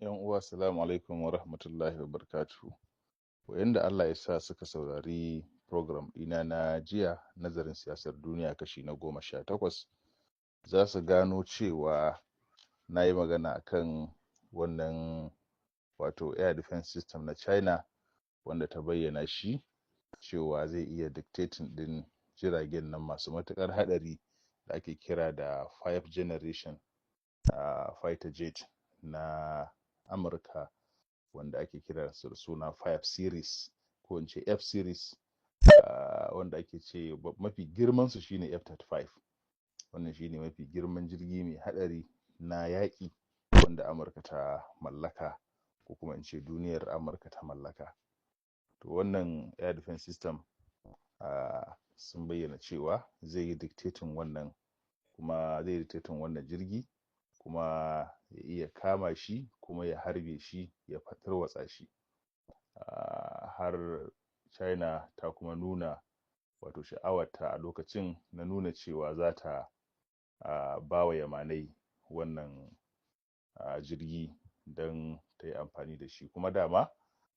Yan uwa, assalamu alaikum wa rahmatullahi wa barakatuhu. Wa'inda Allah ya sa suka saurari program ɗina na jiya, nazarin siyasar duniya kashi na 18, za su gano cewa na yi magana akan wannan wato air defense system na China, wanda ta bayyana shi cewa zai iya detecting ɗin jiragen nan masu matuƙar haɗari da ake kira da five generation fighter jet na Amurka, wanda ake kira su da suna 5 series ko in ce F series, wanda ake ce mafi girman su shine F-35. Wannan shine mafi girman jirgi mai haɗari na yaƙi wanda Amurka ta mallaka, ko kuma in ce duniyar Amurka ta mallaka. To, wannan air defense system sun bayyana cewa zai yi detecting wannan, kuma zai detecting wannan jirgi, kuma ya iya kama shi, kuma ya harbe shi, ya tarwatsa shi. Har China ta kuma nuna wato sha'awarta a lokacin na nuna cewa za ta ba wa Yamanai wannan jirgi don ta yi amfani da shi. Kuma dama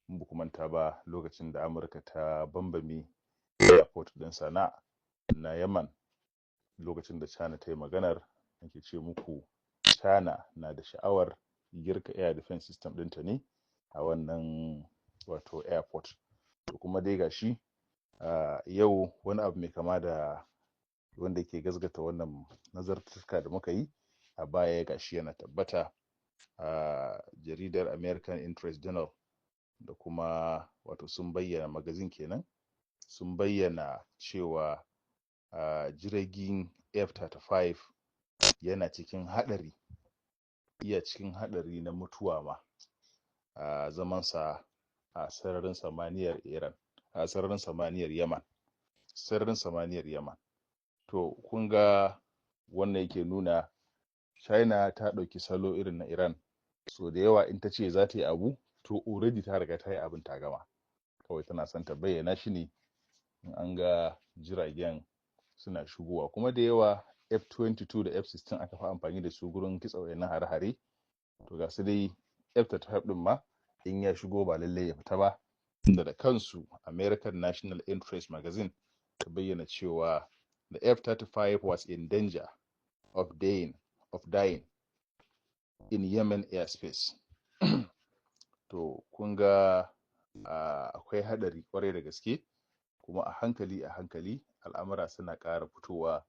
in ba ku manta ba, lokacin da Amurka ta bambame airport ɗin Sana'a na Yaman, lokacin da China ta yi maganar, nake ce muku China na da sha'awar girka air defense system ɗinta ne a wannan wato airport. To, kuma dai gashi yau wani abu mai kama da wanda ke gasgata wannan nazartuka da muka yi a baya, gashi yana tabbata. A jaridar American Interest Journal da kuma wato sun bayyana, magazine kenan, sun bayyana cewa jirgin F-35 yana cikin haɗari, iya cikin haɗari na mutuwa ma a zamansa a sararin samaniyar Iran, a sararin samaniyar Yaman, sararin samaniyar Yaman. To, kun ga wannan yake nuna China ta ɗauki salo irin na Iran. So da yawa in ta ce za ta yi abu, to already ta riga ta yi abin, ta gama. Kawai tana son ta bayyana shi ne in an ga jiragen suna shigowa. Kuma da yawa F-22 da F-16 aka fi amfani da su gurin kitsa wayannan hare-hare. To, ga su dai F-35 din ma in ya shigo ba lallai ya fita ba, tunda da kansu American National Interest Magazine ta bayyana cewa the F-35 was in danger of dying in Yemen airspace. To, kun ga akwai hadari kwarai da gaske. Kuma a hankali a hankali al'amura suna ƙara fitowa.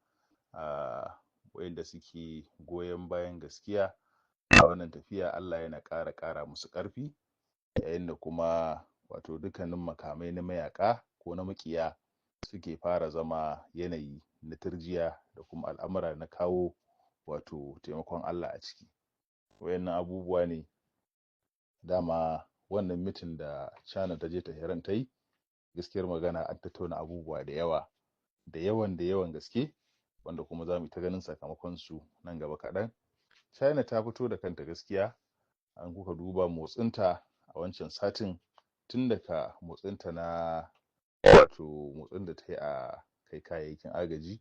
Wayanda suke goyon bayan gaskiya a wannan tafiya, Allah yana ƙara ƙara musu ƙarfi, yayin da kuma wato dukkanin makamai na mayaka ko na makiya suke fara zama yanayi na turjiya da kuma al'amura na kawo wato taimakon Allah a ciki. Wayannan abubuwa ne dama. Wannan meeting da China ta je Tehran ta yi, gaskiyar magana an tattauna abubuwa da yawa, da yawan da yawan gaske, wanda kuma za mu ta ganin sakamakon su nan gaba kaɗan. China ta fito da kanta gaskiya. An kuka duba motsinta a wancan satin, tun daga motsinta na wato motsin da ta yi a kai kayayyakin agaji,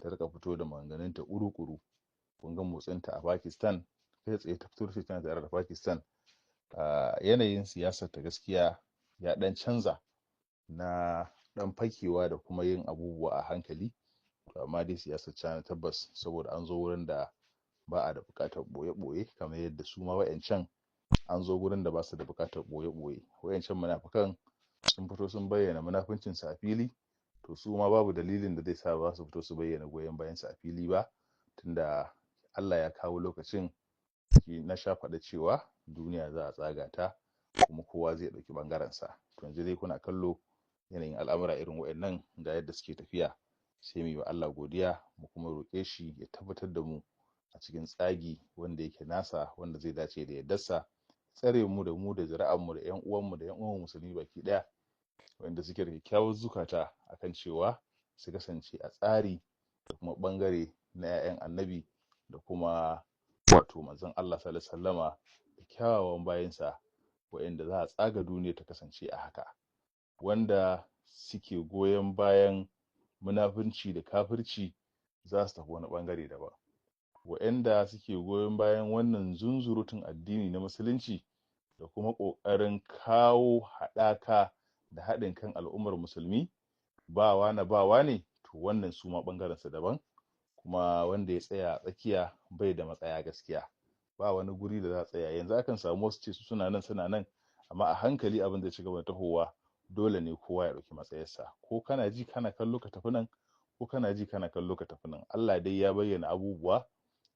ta rika fito da maganganunta ƙuru-ƙuru. Kun ga motsinta a Pakistan, kai tsaye ta fito da tana tare da Pakistan. Yanayin siyasar ta gaskiya ya ɗan canza na ɗan fakewa da kuma yin abubuwa a hankali. To, amma dai siyasar China tabbas, saboda an zo wurin da ba a da buƙatar ɓoye-ɓoye, kamar yadda su ma wa'yancan an zo gurin da ba su da buƙatar ɓoye-ɓoye. Wa'yancan munafukan sun fito sun bayyana munafuncinsu a fili. To, su ma babu dalilin da zai sa ba su fito su bayyana goyon bayan su a fili ba, tunda Allah ya kawo lokacin. Na sha faɗa cewa duniya za a tsaga ta, kuma kowa zai ɗauki ɓangaren sa. To, yanzu dai kuna kallo yanayin al'amura irin waɗannan ga yadda suke tafiya. Sai mu yi wa Allah godiya, mu kuma roƙe shi ya tabbatar da mu a cikin tsagi wanda yake nasa, wanda zai dace da yardarsa, tsare mu da mu da zuri'an mu da ƴan uwanmu da ƴan uwan musulmi baki ɗaya, wanda suke da kyakkyawar zukata akan cewa su kasance a tsari da kuma ɓangare na 'ya'yan Annabi da kuma wato Manzon Allah sallallahu alaihi wasallama da kyawawan bayinsa, waɗanda za a tsaga duniya ta kasance a haka. Wanda suke goyon bayan munafunci da kafirci za su tafi wani ɓangare daban. Wa'anda suke goyon bayan wannan zunzurutun addini na musulunci da kuma ƙoƙarin kawo haɗaka da haɗin kan al'ummar musulmi, ba wane ba wane, to wannan su ma ɓangaren su daban. Kuma wanda ya tsaya a tsakiya bai da matsaya gaskiya, ba wani guri da za a tsaya. Yanzu akan samu wasu ce su suna nan suna nan, amma a hankali abin zai ci gaba da tahowa. Dole ne kowa ya ɗauki matsayarsa, ko kana ji kana kallo ka tafi nan, ko kana ji kana kallo ka tafi nan. Allah dai ya bayyana abubuwa,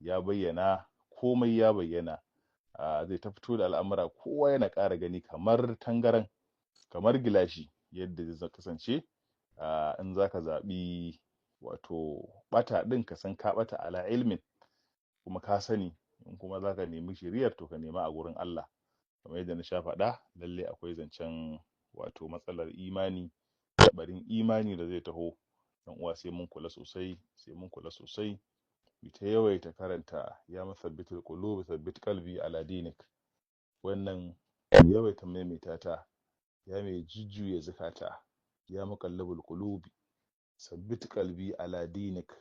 ya bayyana komai, ya bayyana, zai ta fito da al'amura, kowa yana ƙara gani kamar tangaran, kamar gilashi, yadda zai kasance. In za ka zaɓi wato ɓata ɗin, ka san ka ɓata ala ilmin, kuma ka sani. In kuma za ka nemi shiriyar, to ka nema a gurin Allah. Kamar yadda na sha faɗa, lalle akwai zancen wato matsalar imani, barin imani da zai taho. Dan uwa, sai mun kula sosai, sai mun kula sosai, mu ta yawaita karanta "Ya musabbitul qulub, thabbit qalbi ala dinik". Wannan yawaita maimaita ta, ya mai jujjuya zakata, ya muqallibul qulubi, sabbit qalbi ala dinik.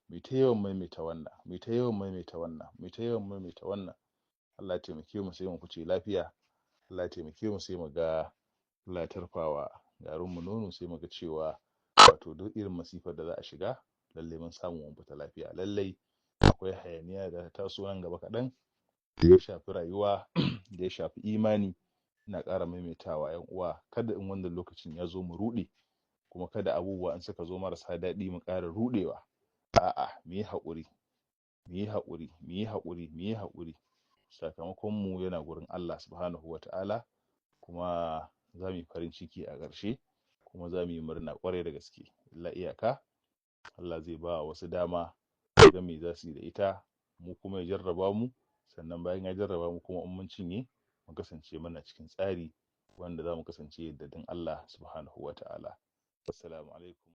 Mu ta yawan maimaita wannan, mu ta yawan maimaita wannan, mu ta yawan maimaita wannan. Allah ya taimake mu, sai mu fice lafiya. Allah ya taimake mu, sai mu ga Allah ya tarfawa garin mu nono, sai mu ga cewa wato duk irin masifar da za a shiga, lallai mun samu mun fita lafiya. Lallai akwai hayaniya da ta taso nan gaba kaɗan da ya shafi rayuwa, da ya shafi imani. Ina ƙara maimaitawa, 'yan uwa, kada in wannan lokacin ya zo mu ruɗe, kuma kada abubuwa in suka zo marasa daɗi mu ƙara ruɗewa. A'a, mu yi haƙuri, mu yi haƙuri, mu yi haƙuri, mu yi haƙuri. Sakamakon mu yana gurin Allah Subhanahu wa Ta'ala, kuma za mu yi farin ciki a ƙarshe, kuma za mu yi murna ƙwarai da gaske. Illa iyaka, Allah zai ba wasu dama ga me za su yi da ita, mu kuma ya jarraba mu. Sannan bayan ya jarraba mu kuma, in mun cinye, mu kasance muna cikin tsari wanda za mu kasance yardadin Allah Subhanahu wa Ta'ala. Assalamu alaikum.